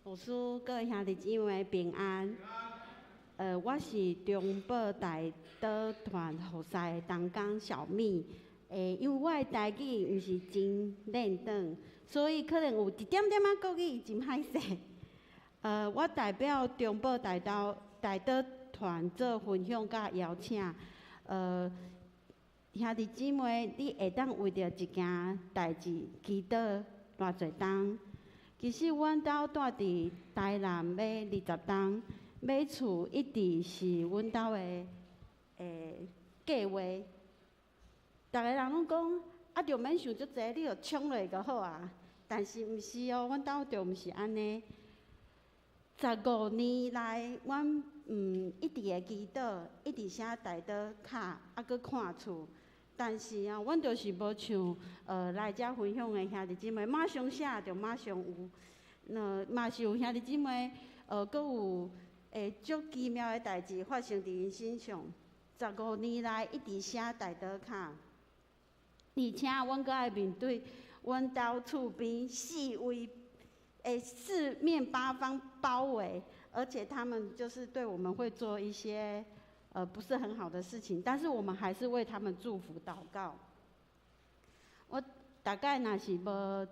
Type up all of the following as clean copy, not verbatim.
牧師，各位兄弟姊妹平安。我是中寶代禱團服侍的同工小蜜。因為我的台語毋是真輪轉，所以可能有一點點仔國語真歹勢。我代表中寶代禱團做分享佮邀請。兄弟姊妹，你會當為著一件代誌祈禱偌濟冬？其實阮兜蹛佇台南欲20冬，買厝一直是阮兜的計劃。逐个人攏講，啊，就免想足濟，你就衝落去就好啊。但是毋是哦，阮兜就毋是按呢。15年來，阮一直會祈禱，一直寫代禱卡，啊，閣看厝。但是啊，阮就是無像來遮分享的兄弟姊妹，馬上寫就馬上有。那嘛是有兄弟姊妹，閣有足奇妙的代誌發生佇𪜶身上。十五年來一直寫代禱卡，而且阮閣愛面對阮兜厝邊四圍，四面八方包圍，而且他們就是對我們會做一些不是很好的事情，但是我們還是為他們祝福禱告。我大概若是無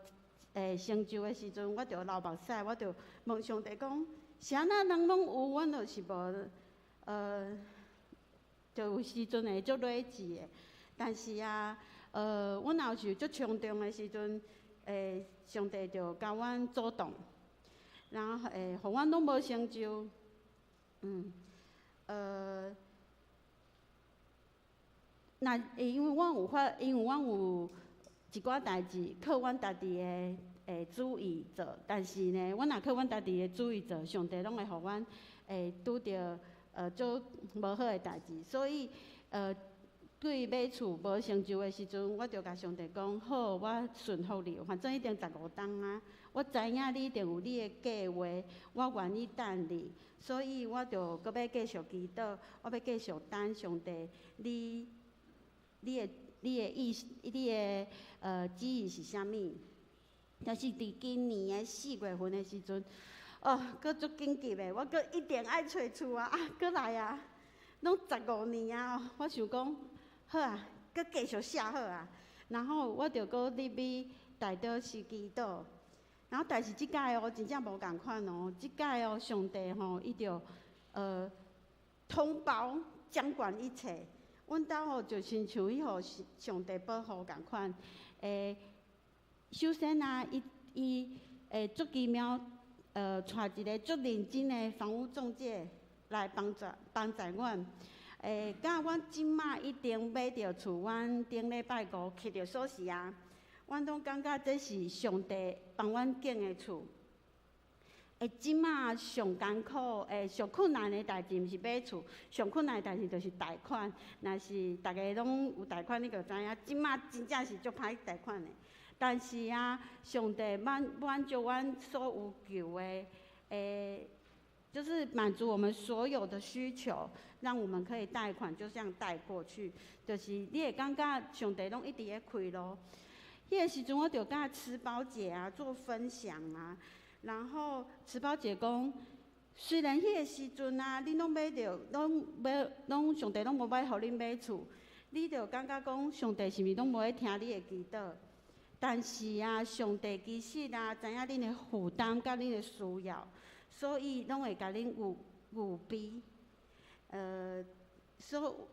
成就的時陣，我就流目屎，我就問上帝講：是按怎人攏有，阮就是無，就有時陣會足累志的。但是啊，阮若有時足衝動的時陣，上帝就共阮阻擋，然後予阮攏無成就。那因為阮有一寡代誌靠阮家己的主意做，但是呢，阮若靠阮家己的主意做，上帝攏會予阮拄著足無好的代誌，所以對買厝無成就的時陣，我就共上帝講：好，我順服你，反正已經十五冬啊，我知影你一定有你的計劃，我願意等你，所以我就閣欲繼續祈禱，我欲繼續等上帝，你的意思，你的旨意是啥物？但是佇今年的4月份的時陣，哦，閣足緊急的，我閣一定愛揣厝啊！啊，閣來啊，攏十五年啊，我想講，好啊，閣繼續寫好啊。然後我就閣入去代禱室祈禱，然後但是這擺哦，真正無仝款哦，這擺哦，上帝吼，伊就統包掌管一切。阮兜吼就親像彼予上帝保護仝款。首先啊，伊足奇妙，帶一个足認真的房屋中介來幫助阮。佮阮這馬已經買著厝，阮頂禮拜五揢著鎖匙啊，阮攏感覺這是上帝幫阮建的厝。這馬上艱苦、上困難的代誌，毋是買厝，上困難的代誌就是貸款。若是逐家攏有貸款，你就知影，這馬真正是足歹貸款的。但是啊，上帝滿足阮所有求的，就是滿足我們所有的需求，讓我們可以貸款，就這樣貸過去。就是你會感覺上帝攏一直咧開路。彼个時陣我就佮慈寶姐啊做分享啊，然後慈寶姐講，雖然彼个時陣啊，恁攏買著，攏買，攏上帝攏無欲予恁買厝，你就感覺講上帝是毋是攏無咧聽你的祈禱？但是啊，上帝其實啊，知影恁的負擔佮恁的需要，所以攏會共恁預預備。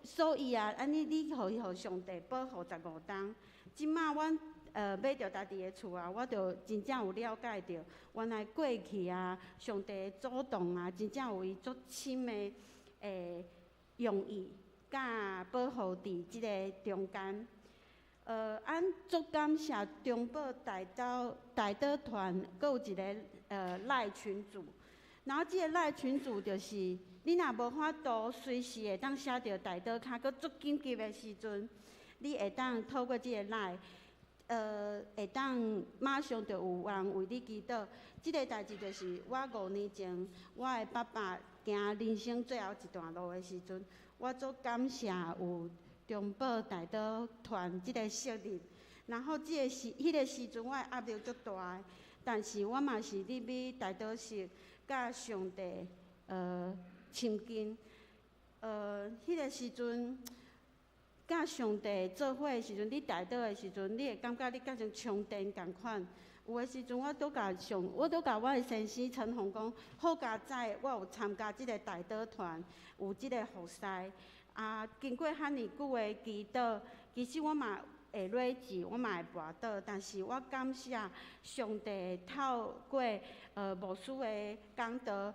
所以啊，按呢你予伊予上帝保護十五冬。這馬阮買著家己的厝啊，我就真正有了解著，原來過去啊，上帝的主動啊，真正有伊足深的用意，佮保護佇這个中間。俺足感謝中寶代禱團，閣有一个LINE 群組，然後這个 LINE 群組就是你若無法度隨時會當寫著代禱卡，閣足緊急的時陣，你會當透過這个 LINE，會當馬上就有人為你祈禱。這个代誌就是我5年前，我的爸爸行人生最後一段路的時陣，我足感謝有中寶代禱團這个設立，然後這个時，彼个時陣我的壓力足大的，但是我嘛是入去代禱室，佮上帝親近。彼个時陣，佮上帝做伙的時陣，你代禱的時陣，你會感覺你佮像充電仝款。有的時陣，我拄共我的先生陳紅講，好佳哉，我有參加這個代禱團，有這個服侍。啊，經過遐爾久的祈禱，其實我嘛會落志，我嘛會跋倒，但是我感謝上帝透過牧師的講道，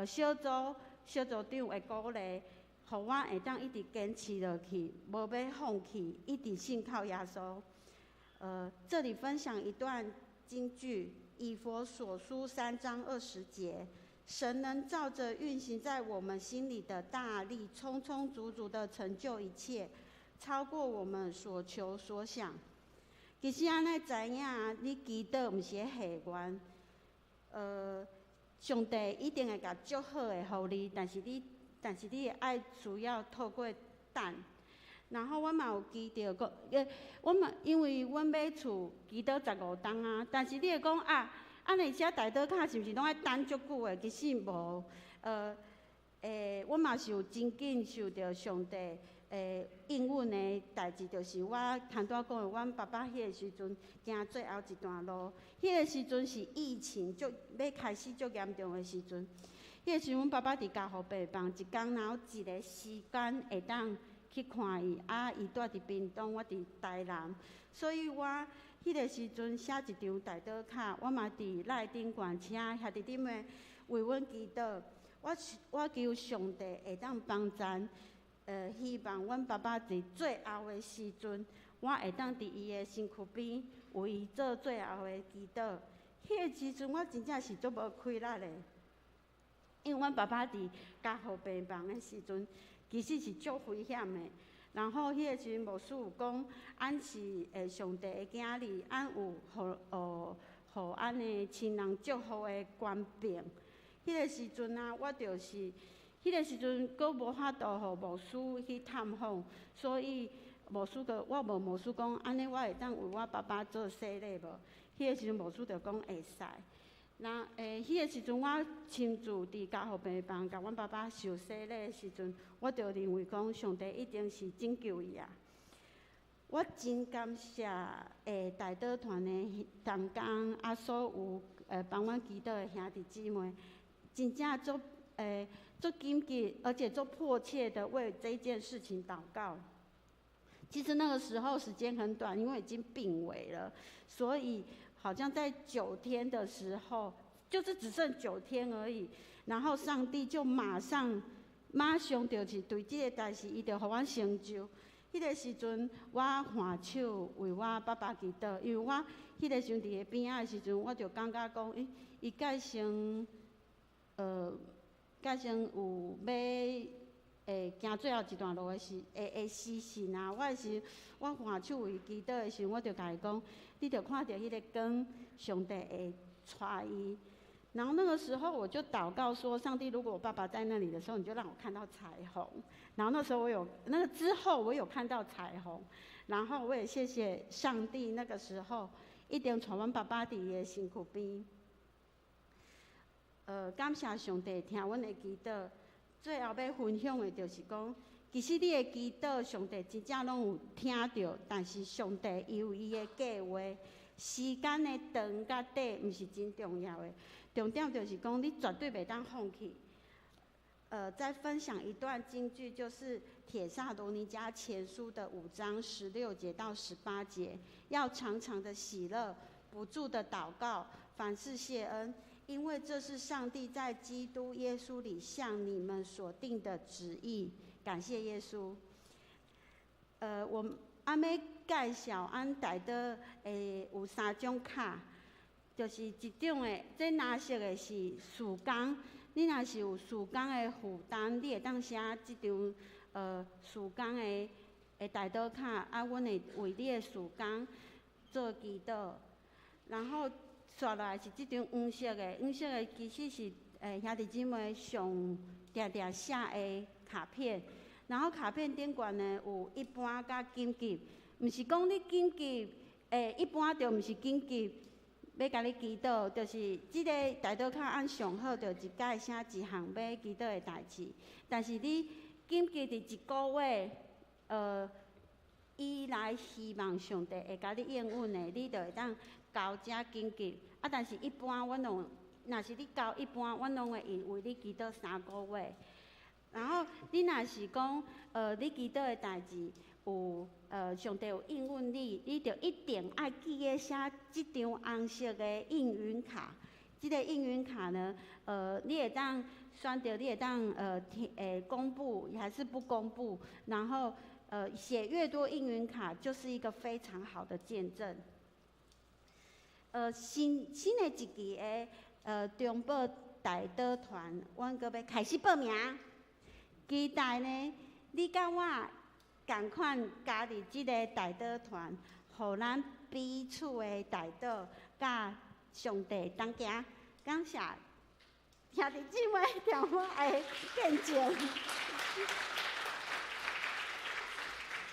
小組長的鼓勵，予我會當一直堅持落去，無欲放棄，一直信靠耶穌。這裡分享一段金句，以弗所書3章20節：神能照著運行在我們心裡的大力，充充足足的成就一切，超過我們所求所想。其實按呢知影，你祈禱毋是咧許願，上帝一定會共足好的予你，但是你會愛需要透過等。然後我嘛有祈著講，我嘛因為阮買厝祈禱15冬啊，但是你會講啊，按呢寫代禱卡是毋是攏愛等足久的？其實無，我嘛是有真緊受著上帝應允的代誌，就是我頭拄仔講的，阮爸爸彼個時陣行最後一段路，彼個時陣是疫情足欲開始足嚴重的時陣，彼個時陣阮爸爸佇加護病房，一工若有一個時間會當去看伊，啊，伊蹛佇屏東，我佇台南，所以我彼個時陣寫一張代禱卡，我嘛佇 LINE 頂懸，請兄弟姊妹為阮祈禱。我求上帝會當幫贊，希望阮爸爸佇最後的時陣，我會當佇伊的身軀邊為伊做最後的祈禱。彼個時陣我真正是足無氣力的，因為阮爸爸佇加護病房的時陣，其實是足危險的。然後彼個時陣牧師有講，俺是上帝的囝兒，俺有予俺的親人祝福的權柄。彼個時陣啊，我就是，彼個時陣閣無法度予牧師去探訪，所以牧師閣我問牧師講，按呢我會當為我爸爸做洗禮無？彼個時陣牧師就講會使。那彼個時陣我親自佇加護病房共阮爸爸受洗禮的時陣，我就認為講上帝一定是拯救伊啊！我真感謝代禱團的同工啊，所有幫阮祈禱的兄弟姊妹，真正足緊急，而且足迫切的為這件事情禱告。其實那個時候時間很短，因為已經病危了，所以好像在九天的時候，就是只剩九天而已。然後上帝就馬上馬上就是對這個代誌，伊就予阮成就。彼個時陣，我挽手為我爸爸祈禱，因為我彼個時陣佇伊邊仔的時陣，我就感覺講，伊伊蓋先，蓋先有欲行最後一段路的時辰啊！我挽手為伊祈禱的時陣，我就共伊講，你著看著彼个光，上帝會帶伊。然後那個時候我就禱告說：上帝，如果我爸爸在那裡的時候，你就讓我看到彩虹。然後那時候我有那個之後，我有看到彩虹。然後我也謝謝上帝，那個時候一定帶阮爸爸佇伊的身軀邊。感謝上帝聽阮的祈禱。最後欲分享的就是講，其實你的祈禱，上帝真正攏有聽著，但是上帝伊有伊的計劃，時間的長佮短毋是真重要的，重點就是講你絕對袂當放棄。再分享一段金句，就是《帖撒羅尼迦前書》的5章16節到18節，要常常的喜樂，不住的禱告，凡事謝恩。因為這是上帝在基督耶穌裡向你們所定的旨意。感謝耶穌。我按欲介紹按代禱有三種卡，就是一種的，這藍色的是事工。你若是有事工的負擔，你會當寫這張事工的代禱卡，啊，阮會為你的事工做祈禱，然後紲落來是這張黃色的，黃色的其實是兄弟姊妹上定定寫的卡片，然後卡片頂懸呢有一般佮緊急，毋是講你緊急，一般就毋是緊急。欲共你祈禱，就是這个代禱卡按上好，就一擺寫一項欲祈禱的代誌。但是你緊記佇一個月，以內希望上帝會共你應允的，你就會當交遮緊急。啊，但是一般阮攏，若是你交一般，阮攏會用為你祈禱3個月。然後你若是講，你祈禱的代誌有，上帝有應允你，你就一定愛記得寫這張紅色的應允卡。這个應允卡呢，你會當選擇，你會當公布還是不公布，然後寫越多應允卡，就是一個非常好的見證。新新的一期的中保代禱團，阮閣欲開始報名。期待呢，你佮我仝款加入這个代禱團，予咱彼此的代禱，佮上帝同行。感謝兄弟姊妹聽我的見證。